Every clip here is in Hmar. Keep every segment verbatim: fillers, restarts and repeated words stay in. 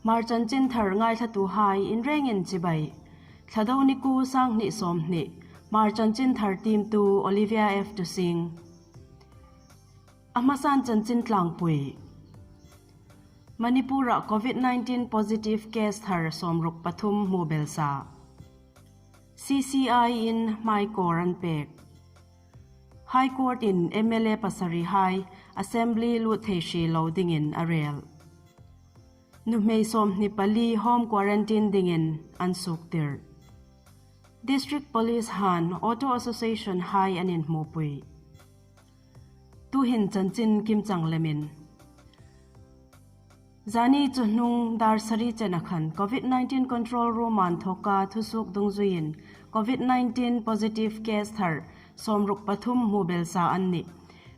Hmar chanchin thar ngaithlatuhai inrengin chibai. Thlado ni kuo, sanghni sawmhni. Hmar chanchin thar tiemtu Olivia F Tusing. A hmasan chanchin tlangpui. Manipur-a COVID nineteen positive case thar sawmruk pathum hmu belsa. C C I-in hmaikawr an pek. High Court-in M L A pasarihai Assembly lut thei hri lo dingin a rel. Nuhmei sawmhni pali home quarantine dingin an suktir. District Police-han Auto Association-hai an inhmupui. Tuhin chanchin kimchang lemin. Zani chu hnung dar sari chena khan COVID nineteen control room-a inthoka thusuok dungzuiin COVID nineteen positive case thar sawmruk pathum hmu belsa an nih.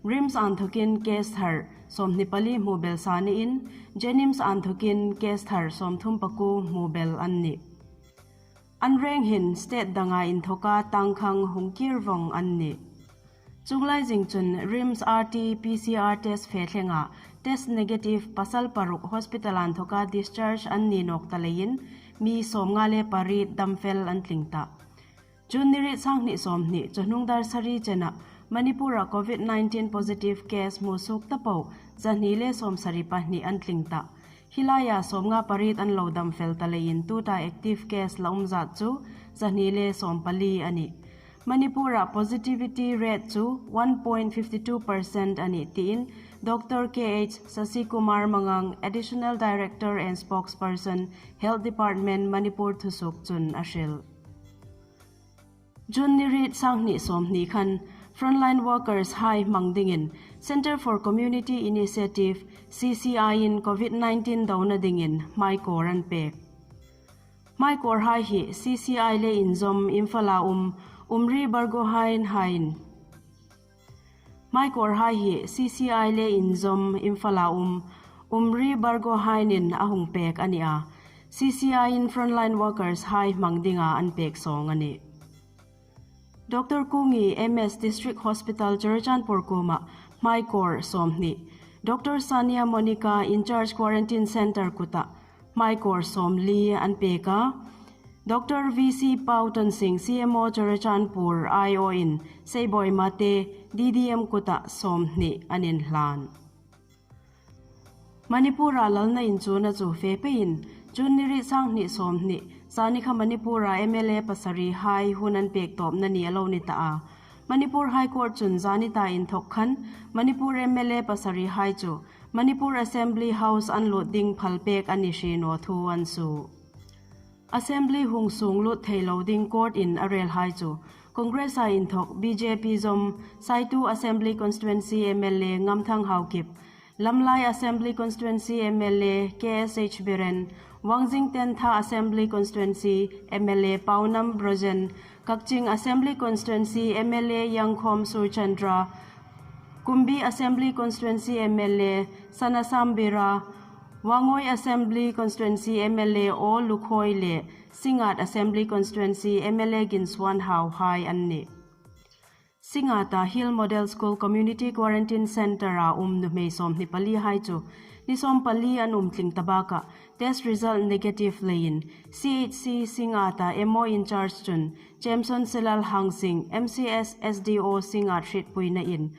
RIMS-a inthokin case thar sawmhni pali hmu belsa niin, JNIMS-a inthokin case thar sawmthum pakuo hmu bel an nih. An reng hin state danga inthoka tangkhang hung kir vong an nih. Chuong lai zing chun RIMS R T P C R test fe thlenga test negative pasal paruk hospital-a inthoka discharge an ni nawk ta leiin mi sawmnga le pariet damfel an tling ta. June ni riet, sanghni sawmhni, chu hnung dar sari chena Manipur-a COVID nineteen positive case hmu suok ta po zahni le sawmsari pahni an tling ta. Hi laia sawmnga pariet an lo damfel ta leiin tuta active case la um zat chu zahni le sawmpali a nih. Manipur-a positivity rate chu one point five two percent a nih tiin Doctor K H Sasikumar Mangang, Additional Director and Spokesperson, Health Department, Manipur thusuok chun a hril. June ni riet, sanghni sawmhni khan frontline workers-hai hmang dingin Centre for Community Initiative, C C I-in COVID nineteen dona dingin hmaikawr an pek. Hmaikawrhai hi C C I le inzawm Imphal-a um Umri Bargohain-hain. Hmaikawrhai hi C C I le inzawm Imphal-a um Umri Bargohain-in a hung pek a nih a. C C I-in frontline workers-hai hmang dinga an pek sawng a nih. Doctor Kungi, M S, District Hospital, Churachandpur kuoma hmaikawr sawmhni. Doctor Sania Monica, in charge Quarantine Centre kuta hmaikawr sawmli an pek a. Doctor V C Pautonsing, C M O Churachandpur, I O-in Seibawi Mate, D D M kuta sawmhni an inhlan. Manipur-a lalna inchuona chu fe peiin, June ni riet, sanghni sawmhni, zani kha Manipur-a M L A pasarihai hun an pek tawpna ni a lo ni ta a. Manipur High Court chun zani ta inthok khan Manipur M L A pasarihai chu Manipur Assembly House an lut ding phal pek a ni hri naw thu an suo. Assembly hung sung lut thei lo ding court-in a relhai chu Congress-a inthok B J P zawm Saitu Assembly Constituency M L A Ngamthang Haokip, Lamlai Assembly Constituency M L A K S H Biren, Wangjing Tentha Assembly Constituency M L A Paonam Brojen, Kakching Assembly Constituency M L A Yangkhom Surchandra, Kumbi Assembly Constituency M L A Sanasam Bira, Wangoi Assembly Constituency M L A O Lukhoi le Singngat Assembly Constituency M L A Ginsuanhao hai an nih. Singngat-a Hill Model School Community Quarantine Centre-a um nuhmei sawmhni pali hai chu ni sawmpali an um tling ta baka test result negative leiin C H C Singngat-a M O in charge chun Jameson Silal Hangsing, M C S S D O Singngat hrietpuinain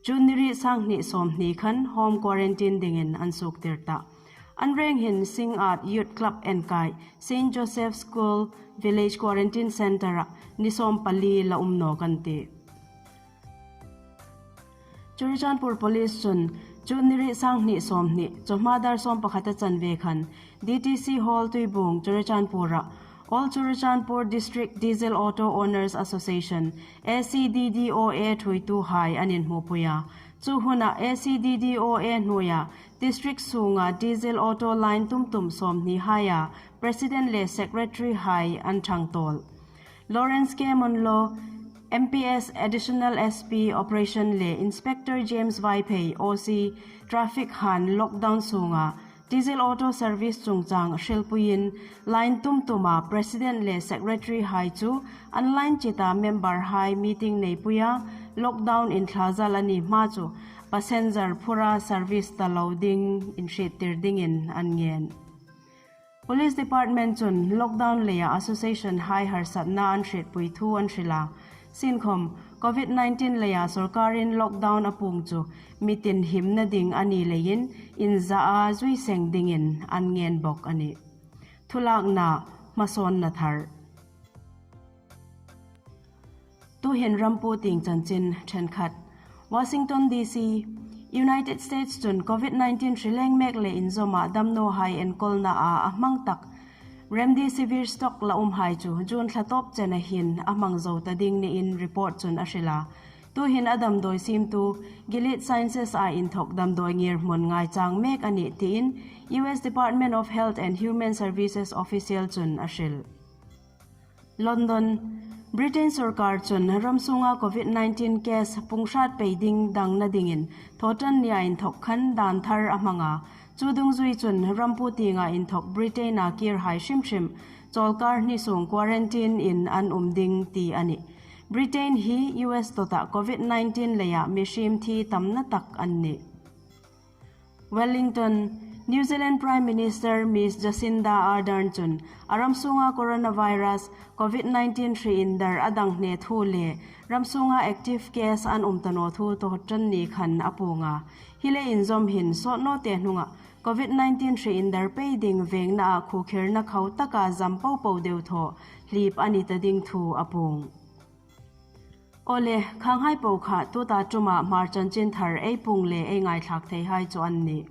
June ni riet, sanghni sawmhni khan home quarantine dingin an suktir ta. An reng hin Singngat Youth Club enkai Saint Joseph School Village Quarantine Centre-a ni sawmpali la um nawk an tih. Churachandpur Police chun June ni riet, sanghni sawmhni, chu hma dar sawm pakhata chanve khan D T C Hall, Tuibuong, Churachandpur-a All Churachandpur District Diesel Auto Owners Association, A C D D O A, thuoituhai an inhmupui a. Chu huna A C D D O A hnuoia district sunga diesel auto line tum tum sawmhni haia president le secretary hai an thang tawl. Lawrence K Munlo, M P S Additional S P Operation le Inspector James Vaiphei, O C Traffic han lockdown sunga diesel auto service chungchang hrilpuiin line tum tuma president le secretary hai chu an line chita member hai meeting neipuia lockdown inthlazal a ni hma chu passenger phura service ta lo ding inhriettir dingin an ngen. Police Department chun lockdown leia association hai harsatna an hrietpui thu an hril a. Sienkhawm, COVID nineteen leia sawrkarin lockdown a puong chu mi tin himna ding a ni leiin inzaa zui seng dingin an ngen bawk a nih. Thulakna, hmasawnna thar. Tuhin ram puotieng chanchin ṭhenkhat. Washington D C, United States chun COVID nineteen hri leng mek le inzawma damnawhai enkawlna a a hmang tak Remdesivir stock la umhai chu June thla tawp chena hin a hmang zo ta ding niin report chun a hril a. Tuhin a damdawi siemtu Gilead Sciences-a inthawk damdawi ngirhmun ngaichang mek a nih tiin U S Department of Health and Human Services official chun a hril. London, Britain sawrkar chun ram sunga COVID nineteen case pung hrat pei ding dangna dingin Thawṭanni a inthawk khan dan thar a hmang a. Chu dungzui chun ram puotienga inthawk Britain-a kirhai hrim hrim chawlkar hni sung quarantine-in an um ding ti a nih. Britain hi U S dawta COVID nineteen leia mihriem thi tamna tak an nih. Wellington, New Zealand Prime Minister Miss Jacinda Ardern chun a ram sunga coronavirus COVID nineteen hri indar a dang hne thu le ram sunga active case an um ta naw thu Thawṭanni khan a puong a. Hi le inzawm hin sawt nawte hnunga COVID nineteen hri indar pei ding vengna a khukhirna khau taka zam popo deu thaw hlip a ni ta ding thu a puong. Awle, khanghai po kha tuta ṭuma Hmar chanchin thar ei puong le ei ngaithlak theihai chu an nih.